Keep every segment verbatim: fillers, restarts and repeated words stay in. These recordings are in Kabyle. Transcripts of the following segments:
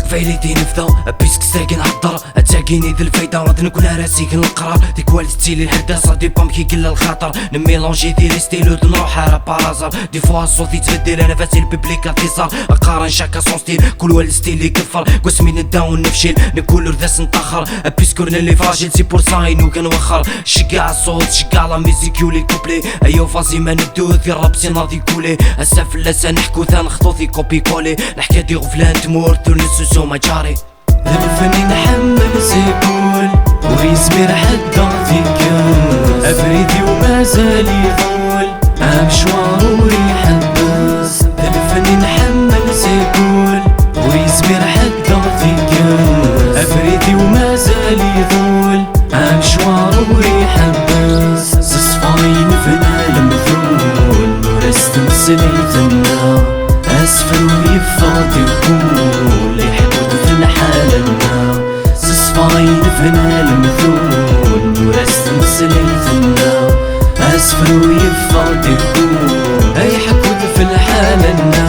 Fallait-il nefda, puisque c'est une hadar, attagini de l'faïda, de nous couleur à signe le krar, des qualités les hadas, ça dépend qui qu'il a le khatar, ne mélanger des les stylos de nos hara par hasard, des fois, sorti de la navette, le public a des arts, à Karan, chacun son style, cool, le style, les kafar, Gosmin, down, nefchil, ne couleur de son tahar, puisqu'on est les fragiles, c'est pour ça, et nous, qu'on va, chiga, saute, chiga, la musique, ou les couplets, ayo, vas-y, man, deux, des rap, c'est n'a des coulées, à sa flasse, à n'hkout, à n'hkout, des copier-coller, نحكي دي غفلان تمور تونس وسوما جاري. الفني نحمل سيبول ويزمير حتى فيك. أفريدي ومازال يغول، أمشوار ويحبس. الفني نحمل سيبول ويزمير حتى فيك. أفريدي ومازال يغول، أمشوار ويحبس. صفاين في المثول، نور استمسليتنا. أسفل ويفاض يقول، يحبط في الحالنا. صفاين في المثول، نور استمسليتنا. أسفل ويفاض يقول، أي حكود في الحالنا.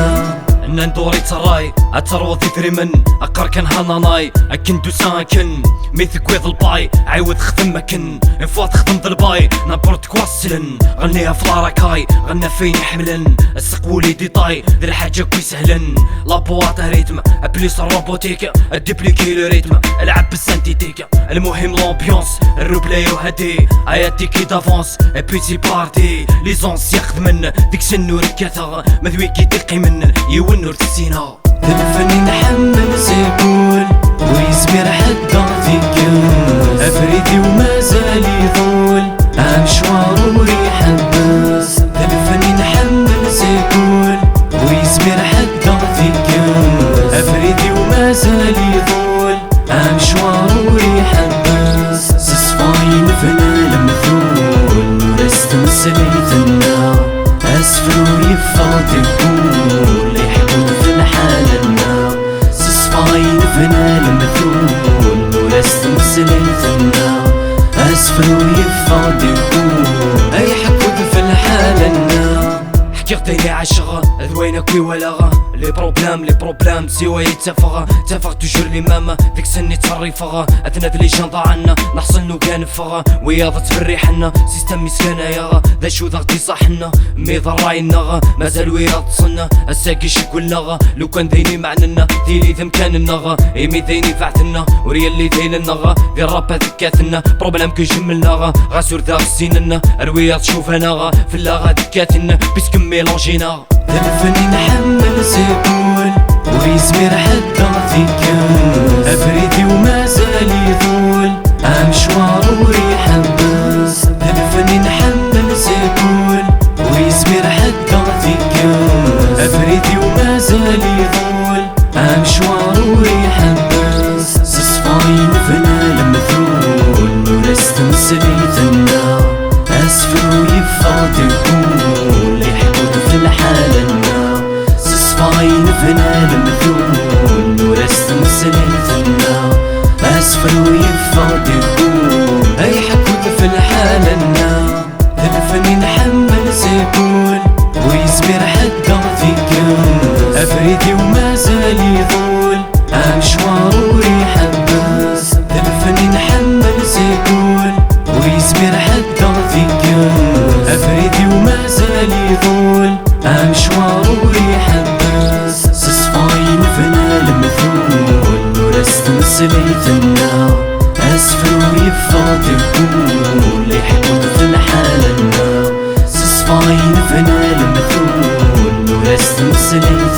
Nnan d ur itterray, ad terwuḍ idrimen, aqerkan hananay, akken d usan akken, mi tegwiḍ lpay, ɛiwed xdem akken, une fois texdem d lbay, n'importe quoi slen, ɣenni ɣef la racaille, ɣenni ɣef ayen iḥemlen, aseq wuli détail, d lḥaǧa akk isehlen, la boîte à rythme, plus robotique, à dupliquer le rythme, العب بالsynthétique. المهم l'ambiance, الروبلاي وهادي, aya tiki d'avance, et puis c'est parti. Les anciens خدمن, ديك سن وركاثة, مذوي كي دقي من, يون ورتسينا. الفني نحمل سيقول، ويزمير حتى فيك. أفريدي ومازال يطول، أمشوار ويحبس. الفني نحمل سيقول، ويزمير حتى فيك. أفريدي ومازال يطول، أمشوار ويحبس. صفاين في المثول، نور استمسليتنا. أسفل ويفاض يقول، يحبط في الحالنا. صفاين في المثول، نور استمسليتنا. أسفل ويفاض يقول، أي حكود في الحالنا. حكيغ تاني عاشغ، ذوينك وي ولا غا. Les problèmes, les problèmes, سوا يتفغ، تفغ toujours les mêmes. ديك سني تصرفغ، أثناء لي جان ضاعنا، نحصل نو كان فغ. وياض تفريحنا، système مسكانة يا غا. ذا شو ذا غدي صاحنا، مي ذا راينا غا. مازال وياض تصلنا، الساقي شي قلنا غا. لو كان ديني معننا، ديني ذم كان النغا. إيمي ديني فعثنا، وريال اللي دين النغا. ذي الرابة ذكاتنا، problème كي جملنا غا. غاسور ذا غسيننا، أروياض شوفنا غا. في الله غا ذكاتنا، بيسك ميلونجينا. الفني نحمل سيقول، ويزمير حتى فيك. أفريدي ومازال يطول، أمشوار ويحبس. الفني نحمل سيقول، ويزمير حتى فيك. أفريدي ومازال يطول، أمشوار ويحبس. صفاين في المثول، نور استمسليتنا. أسفل ويفاض يقول، يحبط في الحالنا. صفاين في المثول، نور استمسليتنا. أسفل ويفاض يقول، أي حكود في الحالنا. الفني نحمل سيقول، ويزمير حتى فيك. أفريدي ومازال يطول، أمشوار ويحبس. الفني نحمل سيقول، ويزمير حتى فيك. أفريدي ومازال يطول، أمشوار ويحبس. صفاين في المثول، نور استمسليتنا. أسفل ويفاض يقول، يحبط في الحالنا. صفاين في المثول، نور استمسليتنا.